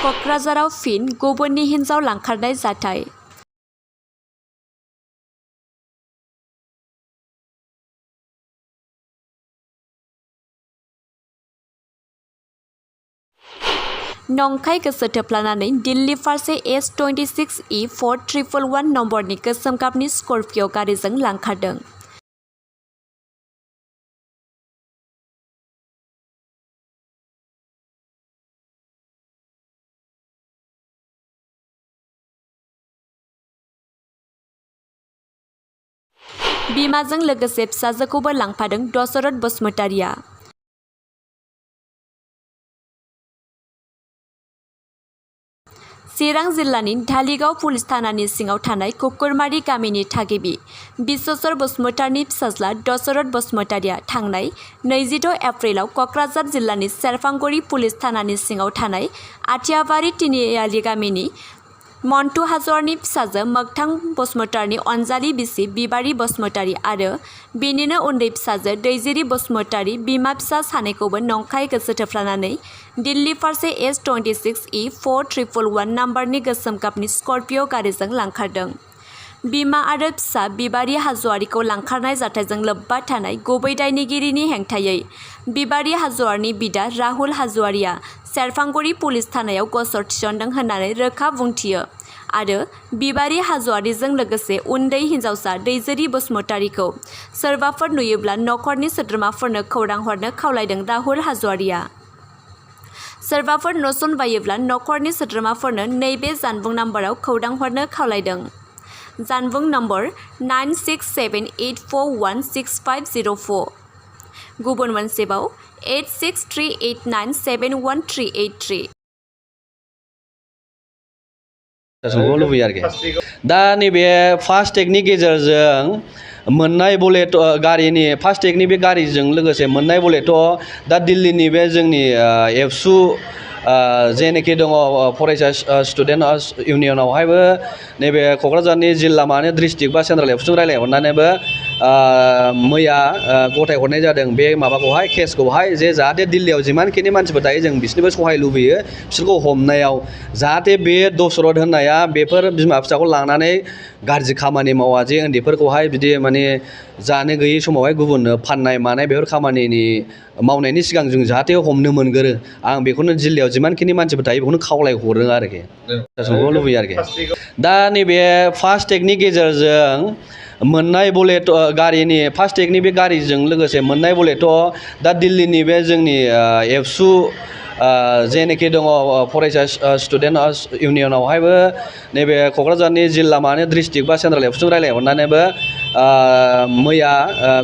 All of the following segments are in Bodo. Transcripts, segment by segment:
क'क्राझाराव फिन गुबुननि हिन्जाव लांखारनाय जाथाय। नंखाय गोसो थोफ्लानानै दिल्ली फारसे S26E4111 नम्बरनि गोसोम गाबनि स्कर्पिय' गारिजों लांखारदों। बिमाजों लोगोसे फिसाजोखौबो लांफादों दशरथ बसुमतारिया। चिरां जिल्लानि धालिगाव पुलिस थानानि सिङाव थानाय कुकुरमारि गामिनि थागिबि बिश्वेश्वर बसुमतारिनि फिसाज्ला दशरथ बसुमतारिया थांनाय 26 एप्रिलाव क'क्राझार जिल्लानि सेरफांगुरि पुलिस थानानि सिङाव थानाय आथियाबारि तिनिआलि गामिनि मन्टु हाज'वारनि फिसाजो मोगथां बसुमतारिनि अनजालि बिसि बिबारि बसुमतारि आरो बिनिनो उन्दै फिसाजो दैजिरि बसुमतारि बिमा फिसा सानैखौबो नंखाय गोसो थोफ्लानानै दिल्ली फारसे S26E4111 नम्बरनि गोसोम गाबनि स्कर्पिय' गारिजों लांखारदों। बिमा आरो फिसा बिबारि हाज'वारिखौ लांखारनाय जाथायजों लोब्बा थानाय गुबै दायनिगिरिनि हेंथायै बिबारि हाज'वारनि बिदा राहुल हाज'वारिया सेरफांगुरि पुलिस थानायाव गसर थिसनदों होननानै रोखा बुंथियो आरो बिबारि हाज'वारिजों लोगोसे उन्दै हिन्जावसा दैजिरि बसुमतारिखौ सोरबाफोर नुयोब्ला नखरनि सोद्रोमाफोरनो खौरां हरनो खावलायदों राहुल हाज'वारिया। सोरबाफोर नसुंबायोब्ला नखरनि सोद्रोमाफोरनो नैबे जानबुं नम्बराव खौरां हरनो खावलायदों। जानबुं नम्बर 9678416504। गुबुन मोनसेबाव 8638971383। दा नैबे फास्टेगनि गेजेरजों मोननाय बुलेट गारिनि फास्टेगनि बे गारिजों लोगोसे मोननाय बुलेट दा दिल्लीनि बे जोंनि एबसु जेनोखि दङ फरायसा स्टुडेन्ट इउनियनावहायबो नैबे क'क्राझारनि जिल्ला माने डिस्ट्रिक्ट बा सेन्ट्रेल एबसुजों रायज्लायहरनानैबो मैया गथायहरनाय जादों बे माबाखौहाय केसखौहाय जे जाहाथे दिल्लीयाव जिमानखिनि मानसिफोर थायो जों बिसोरनिबो सहाय लुबैयो बिसोरखौ हमनायाव जाहाथे बे दशरथ होननाया बेफोर बिमा फिसाखौ लानानै गाज्रि खामानि मावा जे उन्दैफोरखौहाय बिदि माने जानो गैयै समावहाय गुबुननो फाननाय मानाय बेफोर खामानिनि मावनायनि सिगां जों जाहाथे हमनो मोनगोरो आं बेखौनो जिल्लायाव जिमानखिनि मानसिफोर थायो बेखौनो खावलायहरो आरोखि लुबैयो आरोखि। दा नैबे फास्टेगनि गेजेरजों मोननाय बुलेट गारिनि फास्टेगनि बे गारिजों लोगोसे मोननाय बुलेट दा दिल्लीनि बे जोंनि एबसु जेनोखि दङ फरायसा स्टुडेन्ट इउनियनावहायबो नैबे क'क्राझारनि जिल्ला माने डिस्ट्रिक्ट बा सेन्ट्रेल एबसुजों रायज्लायहरनानैबो मैया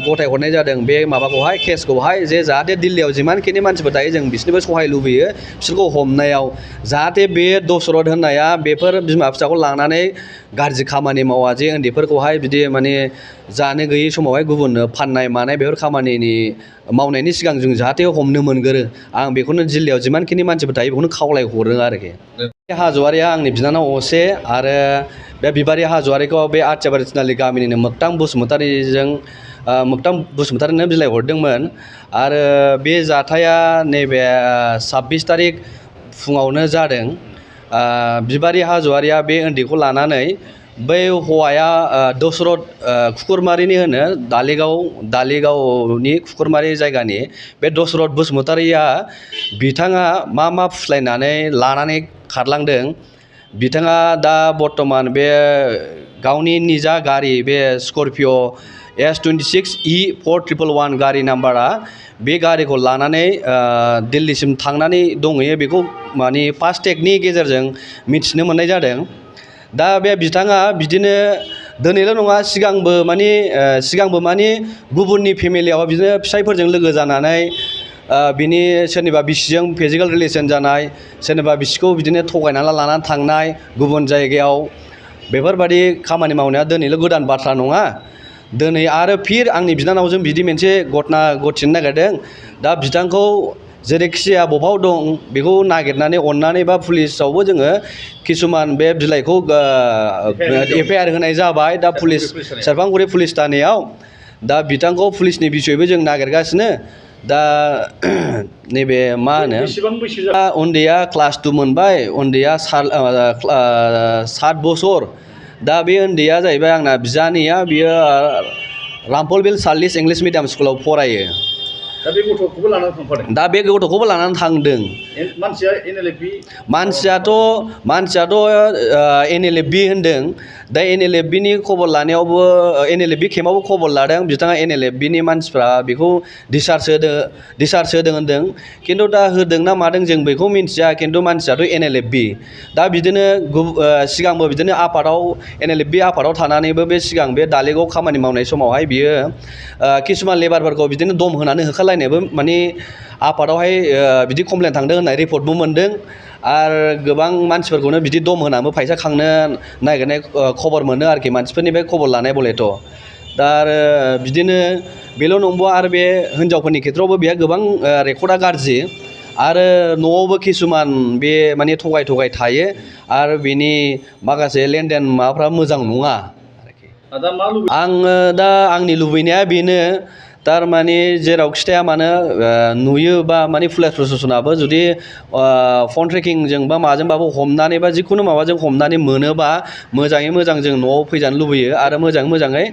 गथायहरनाय जादों बे माबाखौहाय केसखौहाय जे जाहाथे दिल्लीयाव जिमानखिनि मानसिफोर थायो जों बिसोरनिबो सहाय लुबैयो बिसोरखौ हमनायाव जाहाथे बे दशरथ होननाया बेफोर बिमा फिसाखौ लानानै गाज्रि खामानि मावा जे उन्दैफोरखौहाय बिदि माने जानो गैयै समावहाय गुबुननो फाननाय मानाय बेफोर खामानिनि मावनायनि सिगां जों जाहाथे हमनो मोनगोरो आं बेखौनो जिल्लायाव जिमानखिनि मानसिफोर थायो बेखौनो खावलायहरो आरोखि। हाज'वारिया आंनि बिनानाव असे आरो बे बिबारि हाज'वारिखौ बे आथियाबारि तिनालि गामिनिनो मोगथां बसुमतारिनो बिलाइ हरदोंमोन आरो बे जाथाया नैबे 26 तारिख फुङावनो जादों। बिबारि हाज'वारिया बे उन्दैखौ लानानै बै हौवाया दशरथ कुकुरमारिनि होनो दालिगावनि कुकुरमारि जायगानि बे दशरथ बसुमतारिया बिथाङा मा फुस्लायनानै लानानै खारलांदों बिथाङा दा बर्थमान बे गावनि निजा गारि बे स्कर्पिय' S26E4111 गारि नाम्बारा बे गारिखौ लानानै दिल्लीसिम थांनानै दंहैयो बेखौ माने फास्टेगनि गेजेरजों मिथिनो मोननाय जादों। दा बे बिथाङा बिदिनो दिनैल' नङा सिगांबो माने गुबुननि फेमिलियाव बिदिनो फिसायफोरजों लोगो जानानै बिनि सोरनिबा बिसिजों फिजिकेल रिलेसन जानाय सोरनिबा बिसिखौ बिदिनो थगायनानै लानानै थांनाय गुबुन जायगायाव बेफोरबायदि खामानि मावनाया दिनैल' गोदान बाथ्रा नङा। दिनै आरो फिर आंनि बिनानावजों बिदि मोनसे घटना घटिनो नागिरदों। दा बिथांखौ जेरैखिजाया बबाव दं बेखौ नागिरनानै अननानै बा पुलिसावबो जोङो किसुमान बे बिलाइखौ FIR होनाय जाबाय दा पुलिस सेरफांगुरि पुलिस थानायाव दा बिथांखौ पुलिसनि बिसयबो जों नागिरगासिनो दा नैबे मा होनो बेसेबां बैसो दा उन्दैया क्लास 2 मोनबाय उन्दैया 7 बोसोर दा बे उन्दैया जाहैबाय आंना बिजानैया बियो रामफलबिल चार्लिस इंलिश मिडियाम स्कुलाव फरायो दा बे गथ'खौबो लानानै थांफादों दा बे गथ'खौबो लानानै थांदों मानसिया NLFB मानसियाथ' NLFB होनदों दा NLFB नि खबर लानायावबो NLFB केम्पआवबो खबर लादों बिथाङा NLFB नि मानसिफ्रा बेखौ डिसार्ज होदों होनदों खिन्थु दा होदोंना मादों जों बेखौ मिन्थिया खिन्थु मानसियाथ' NLFB दा बिदिनो सिगांबो बिदिनो आफादाव NLFB आफादाव थानानैबो बे सिगां बे दालेगाव खामानि मावनाय समावहाय बियो किसुमान लेबारफोरखौ बिदिनो दम होनानै होखारलायनायबो माने आफादावहाय बिदि कमप्लेन थांदों होननाय रिपर्टबो मोनदों आरो गोबां मानसिफोरखौनो बिदि दम होनानैबो फैसा खांनो नागिरनाय खबर मोनो आरोखि मानसिफोरनिफ्राय खबर लानाय बलेथ' दा आरो बिदिनो बेल' नंबावा आरो बे हिनजावफोरनि खेथ्रआवबो बेहा गोबां रेकर्डआ गाज्रि आरो न'आवबो किसुमान बे माने थगाय थायो आरो बेनि माखासे लेनदेन माबाफ्रा मोजां नङा आरोखि दा मा लुबैयो आङो दा आंनि लुबैनाया बेनो थारमाने जेरावखि थाया मानो नुयो बा माने पुलिस प्रशासनाबो जुदि फन ट्रेकिंजों बा माजोंबाबो हमनानै बा जिखुनु माबाजों हमनानै मोनोबा मोजाङै मोजां जों न'आव फैजानो लुबैयो आरो मोजाङै